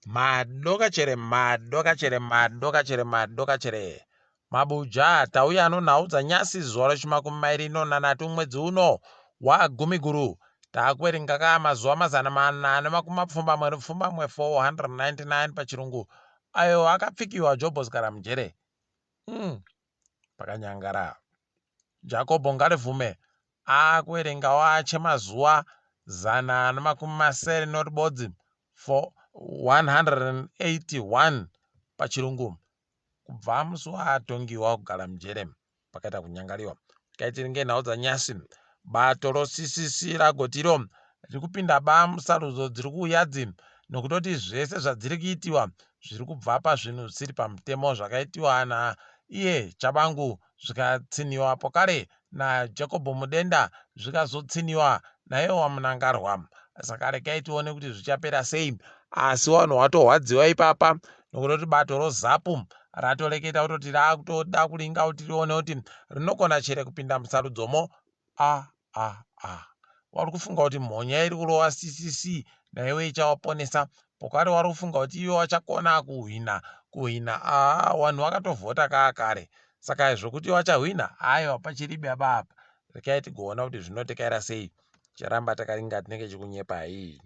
Madokachere madokachere madokachere madokachere mabuja tauya anonhaudza nyasi zuva rechimakumi mairi nonhanhatu mwedzi uno wagumiguru takuverenga ka mazuva 489 499 pachirungu ayo akapfikiwa jobos kana mujere pakanyangara Jakobho Ngarivhume akuverengawo achemazuva 761 481 pachirungu kubva musi waatongiwa kugara mujere pakaita kunyangariwa. Kaitiringe nhau dzanyasi bato roCCC ragoti iro riri kupinda ba musarudzo dziri kuuyadzi nokutoti zvese zvadziri kuitiwa zviri kubva pazvinhu zvisiri pamutemo zvakaitiwa naiye Chabangu zvikatsinhiwa pokare naJacob Mudenda zvikazotsiniwa naiye Mnangagwa. Saka regai tione kuti zvichapera sei. Asi vanhu watorwadziwa ipapa nokutoti bato roZapu ratoreketa kutoti rakutoda kuringa kuti rione kuti rinokona chere kupinda musarudzomo. A a a wari kufunga kuti mhonya iri kurova CCC naiwe ichawaponesa pokari wari kufunga kuti iwe wachakona kuhwina kuhwina aa wanhu wakatovhota kaa kare saka zvokuti wachahwina aiwa pachiribe apa apa rekai tigoona kuti zvinotekaira sei charamba takaringa tinenge chikunyepai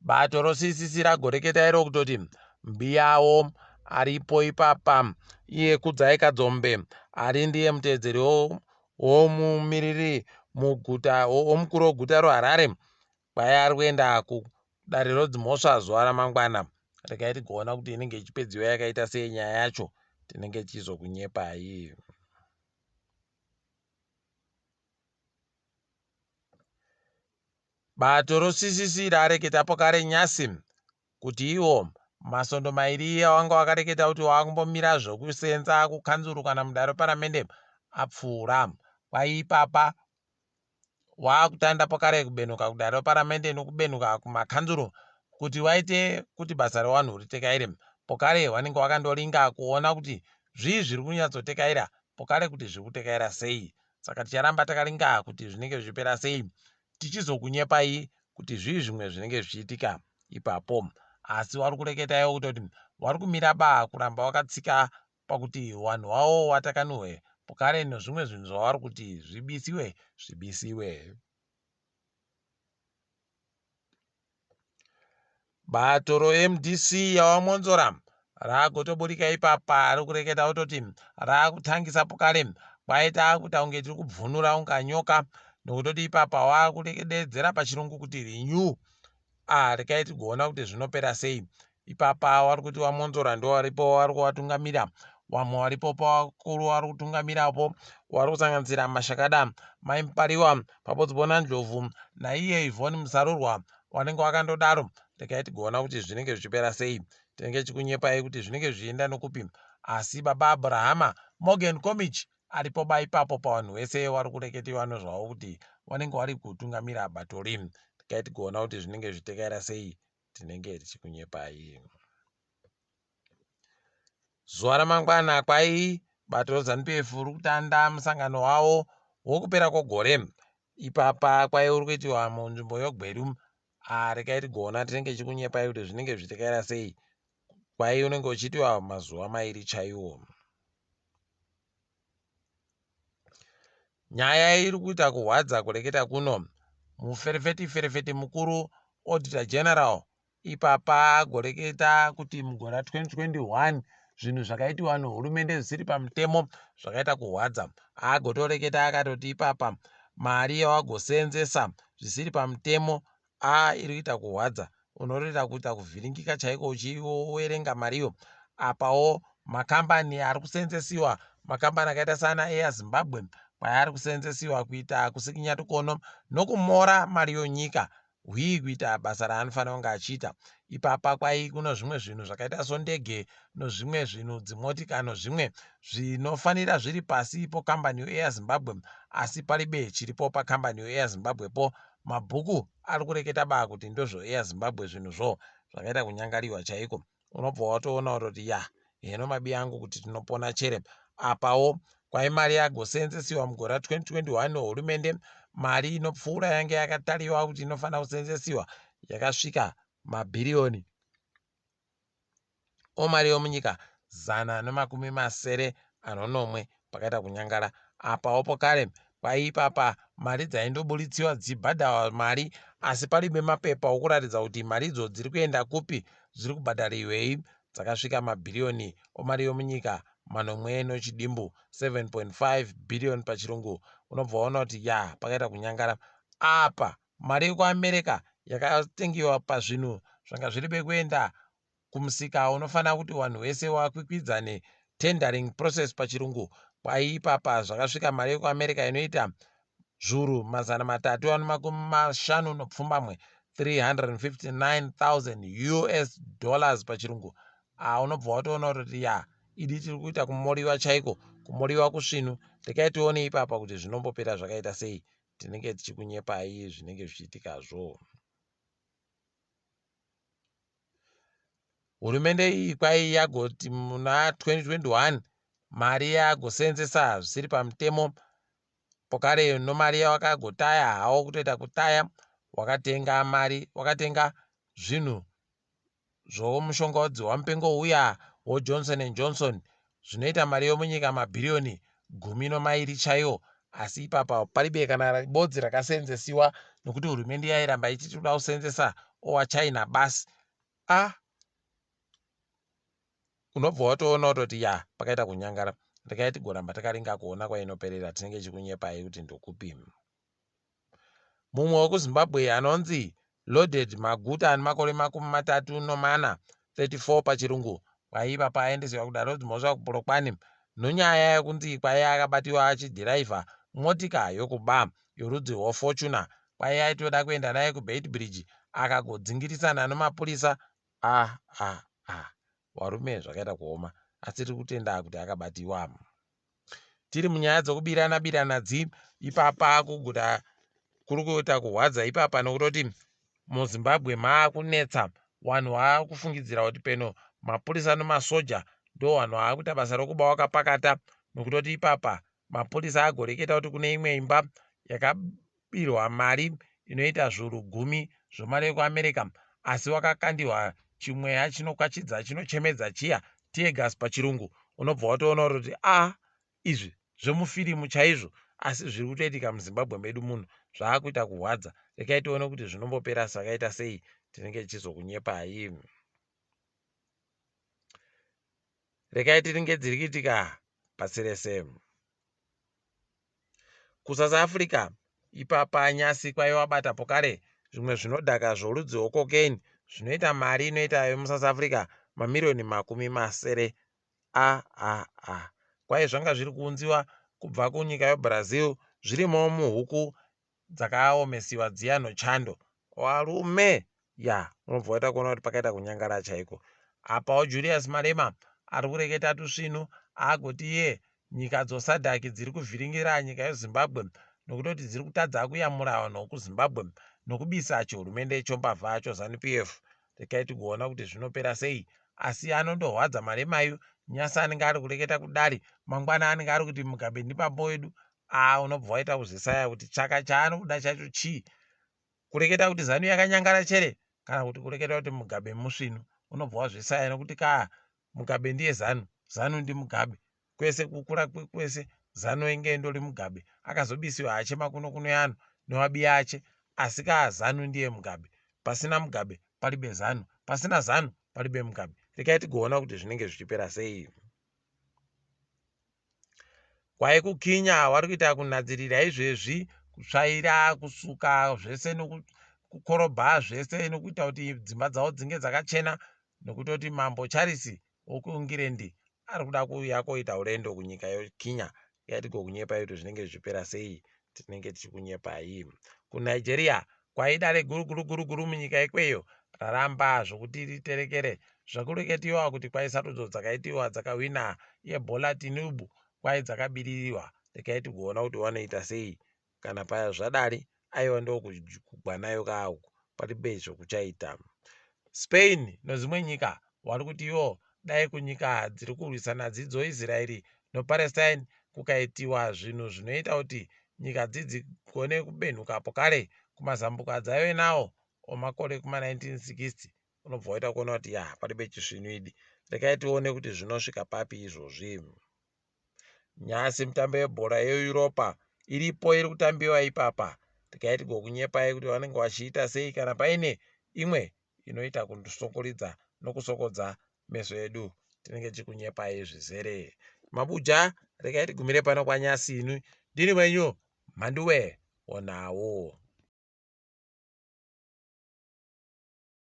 Bato roCCC ragoreketa iro kutoti mbiyawo aripo ipapa iye Kudzai Kadzombe ari ndiye muteedzeri womumiriri muguta womukuru weguta roHarare kwai ari kuenda kudare rodzimhosva zuva ramangwana. Regai tigoona kuti inenge ichipedziwa yakaita sei nyaya yacho tinenge tichizokunyepai. Bato roCCC rareketa pokare nyasi kuti iwo masondo mairi awanga wakareketa kuti wakumbomira zvokusenza kukanzuru kana mudare reparamende apfuura. Kwai ipapa wakutanda pokare kubenuka kudare reparamende nokubenuka kumakanzuru kuti waite kuti basa rewanhu ritekaire. Pokare wanenge wakandoringa kuona kuti zvii zviri kunyatsotekaira pokare kuti zviri kutekaira sei. Saka ticharamba takaringa kuti zvinenge zvichipera sei tichizokunyepai kuti zvii zvimwe zvinenge zvichiitika ipapo. Asi wari kureketa iwo kutoti wari kumira ba kuramba wakatsika pakuti wanhu wawo watakanuhwe pokare nozvimwe zvinhu zvawari kuti zvibisiwe zvibisiwe. Bato roMDC yawaMwonzora ragotoburika ipapa rikureketa kutoti rakutangisa pukare kwaita kuita kunge tiri kubvunura unga nyoka nokutoti ipapa wakudeedzera pachirungu kuti renew ah rekai tigoona kuti zvinopera sei ipapa wari kuti wamonzora ndo waripo wari kuvatungamira wamwe waripo pavakuru wari kutungamirapo wari kusanganisira mashakada mai mupariwa pabodzibona ndlovu naiye ivhoni musarurwa wanenge wakandodaro regai tigoona kuti zvinenge zvichipera sei tinenge tichikunyepai kuti zvinenge zvichienda nokupi asi baba abrahama morgan comich aripo ba ipapo pavanhu vese wari kureketiwa nozvavo kuti wanenge wari kutungamira bato rim regai tigoona kuti zvinenge zvichitekaira sei tinenge tichikunyepai. Zuva ramangwana kwai bato reZanu-PF riri kutanda musangano wavo wokupera kwegore. Ipapa kwai uri kuitiwa munzvimbo yoGweru. Ah, regai tigoona tinenge tichikunyepai kuti zvinenge zvichitekaira sei. Kwai unenge uchiitiwa mazuva mairi chaiwo. Nyaya iri kuita kuhwadza kureketa kuno. Muferefeti ferefeti mukuru Auditor General ipapa agoreketa kuti mugore ra 2021 zvinhu zvakaitiwa nehurumende zvisiri pamutemo zvakaita kuhwadza. Agotoreketa akatoti ipapa mari yawagoseenzesa zvisiri pamutemo a iri kuita kuhwadza unotoita kuita kuvhiringika chaiko uchiwerenga mariyo apawo makambani ari kuseenzesiwa makambani akaita saana Air Zimbabwe kwaari kuseenzesiwa kuita kusikinya tukono nokumora mari yonyika hwii kuita basa raanofanira kunge achiita ipapa kwai kuno zvimwe zvinhu zvakaita sondege nozvimwe zvinhu dzimotika nozvimwe zvinofanira zviri pasi pokambani yoAir Zimbabwe asi paribe chiripo pakambani yoAir Zimbabwe po Mabhuku ari kureketa ba kuti ndozvo Air Zimbabwe zvinhu zvo zvakaita kunyangariwa chaiko unobva watoona kutoti ya heno mabi angu kuti tinopona chere apawo kwai mari yagoseenzesiwa mugore ra 2021 nehurumende mari inopfuura yange yakatariwa kuti inofanira kuseenzesiwa yakasvika mabhiriyoni omari yomunyika 167 pakaita kunyangara. Apawo pokare kwaipapa mari dzaindobuditsiwa dzichibhadharwa mari asi paribe mapepa okuratidza kuti mari idzo dziri kuenda kupi, dziri kubhadhariwei. Dzakasvika mabhiriyoni omari yomunyika manomwe nochidimbu, 7.5 billion pachirungu. Unobva waona kuti ya pakaita kunyangara. Apa mari yekuAmerica yakatengiwa pazvinhu zvanga zviri bekuenda kumusika unofanira kuti vanhu vese vakwikwidzane, tendering process pachirungu. Kwaipapa zvakasvika mari yekuAmerica inoita zvuru 357, 359,000 US dollars pachirungu. Unobva watoona kuti ya idi tiri kuita kumoriwa chaiko, kumoriwa kusvinu. Rekai tione ipapa kuti zvinombopera zvakaita sei. Tinenge tichikunyepai zvinenge zvichiitikazvo. Hurumende iyi kwai yagoti muna 2021 mari yagosenzesa zvisiri pamutemo pokare nomari yawakagotaya hawo kutoita kutaya wakatenga mari wakatenga zvinhu zvomushonga wedziwamupengo uya weJohnson and Johnson zvinoita mari yomunyika mabhiriyoni 12 chaiwo. Asi ipapa paribe kana bodzi rakasenzesiwa nokuti hurumende yairamba ichiti kuda kusenzesa owa China basi. A unobva watoona kutoti ya pakaita kunyangara. Rekai tigoramba takaringa kuona kwainoperera, tinenge chikunyepai kuti ndokupi. Mumwe wekuZimbabwe anonzi Loaded Maguta ane makore 34, 34 pachirungu, kwaiva paaendeswa kudare redzimhosva kuPolokwane nonyaya yekunzi kwaiva akabatiwa achidhiraivha motika yokuba yorudzi rweFortuner. Kwaiva aitoda kuenda naye kuBeitbridge akagodzingirisana nemapurisa. Ah ah ah, varume zvakaita kuoma, asi tiri kutenda kuti akabatiwa. Tiri munyaya dzokubirana birana dzi ipapa kuguta kuri kuita kuhwadza ipapa nokutoti muZimbabwe maakunetsa vanhu vaakufungidzira kuti peno mapurisa nemasoja ndo vanhu vaakuita basa rokuba wakapakata nokutoti ipapa mapurisa agoreketa kuti kune imwe imba yakabirwa mari inoita zvuru 10 zvemari yekuAmerica asi wakakandiwa chimweya chinokwachidza chinochemedza chiya tear gas pachirungu. Unobva watoona kuti a izvi zvemufirimu chaizvo asi zviri kutoitika muZimbabwe medu muno zvaakuita kuhwadza. Rekai tione kuti zvinombopera zvakaita sei, tinenge tichizokunyepai. Rekai tiringe dziri kuitika pasi rese. KuSouth Africa ipapa nyasi kwaiva bata pokare zvimwe zvinodhaka zvorudzi rwecocaine zvinoita mari inoita yemuSouth Africa mamiriyoni 70. A a a kwai zvanga zviri kuunziwa kubva kunyika yeBrazil zvirimo muhuku dzakaomesiwa dziya nochando. Varume ya unobva waita kuona kuti pakaita kunyangara chaiko. Apawo Julius Malema ari kureketa tusvinu agoti iye nyika dzoSADC dziri kuvhiringira nyika yeZimbabwe nokutoti dziri kutadza kuyamura vanhu vokuZimbabwe nokubisa chihurumende chombavha choZANU PF. Rekai tigoona kuti zvinopera sei. Asi anondohwadza Malemayu nyasi anenge ari kureketa kudari mangwana anenge ari kuti Mugabe ndibambo wedu. A unobva waita kuzvisaya kuti chaka chaanoda chacho chii, kureketa kuti ZANU yakanyangara chere kana kuti kureketa kuti Mugabe musvinu. Unobva wazvisaya nokuti kaa Mugabe ndiye ZANU, ZANU ndiMugabe. Kwese kukura kwese ZANU inge indori Mugabe. Akazobisiwa ache makuno kuno yano newabiya ache, asi kaa ZANU ndiye Mugabe. Pasina Mugabe paribe ZANU, pasina ZANU paribe Mugabe. Rekai tigoona kuti zvinenge zvichipera sei. Kwai kuKenya vari kuita kunhadzirira izvezvi kutsvaira, kusuka zvese nekukorobha zvese nekuita kuti dzimba dzavo dzinge dzakachena nokutoti Mambo Charles wokuEngland ari kuda kuuya koita urendo kunyika yeKenya. Regai tigokunyepai kuti zvinenge zvichipera sei, tinenge tichikunyepai. KuNigeria kwai dare guru guru guru guru munyika ikweyo raramba zvokuti riterekere zvakureketiwa kuti kwai sarudzo dzakaitiwa dzakahwina iye Bola Tinubu kwai dzakabiririwa. Regai tigoona kuti vanoita sei kana paya zvadari. Aiwa ndokugwa nayo kaa uku paribe zvokuchaita. Spain nedzimwe nyika vari kuti ivo dai kunyika dziri kurwisana dzidzo Israel noPalestine kukaitiwa zvinhu zvinoita kuti nyika dzidzi gone kubenhuka pokare kumazambuko adzaive nawo omakore ekuma 1960 unobva waita kuona kuti ya paribe chisvinu idi. Regai tione kuti zvinosvika papi izvozvi. Nhasi mitambo yebhora yeEuropa iripo iri kutambiwa ipapa. Regai tigokunyepai kuti vanenge vachiita sei kana paine imwe inoita kusokoridza nokusokodza meso edu tinenge tichikunyepai zvizere. Mabuja regai tigumire pano kwanyasi ini ndini wenyu Mhanduwe onawo.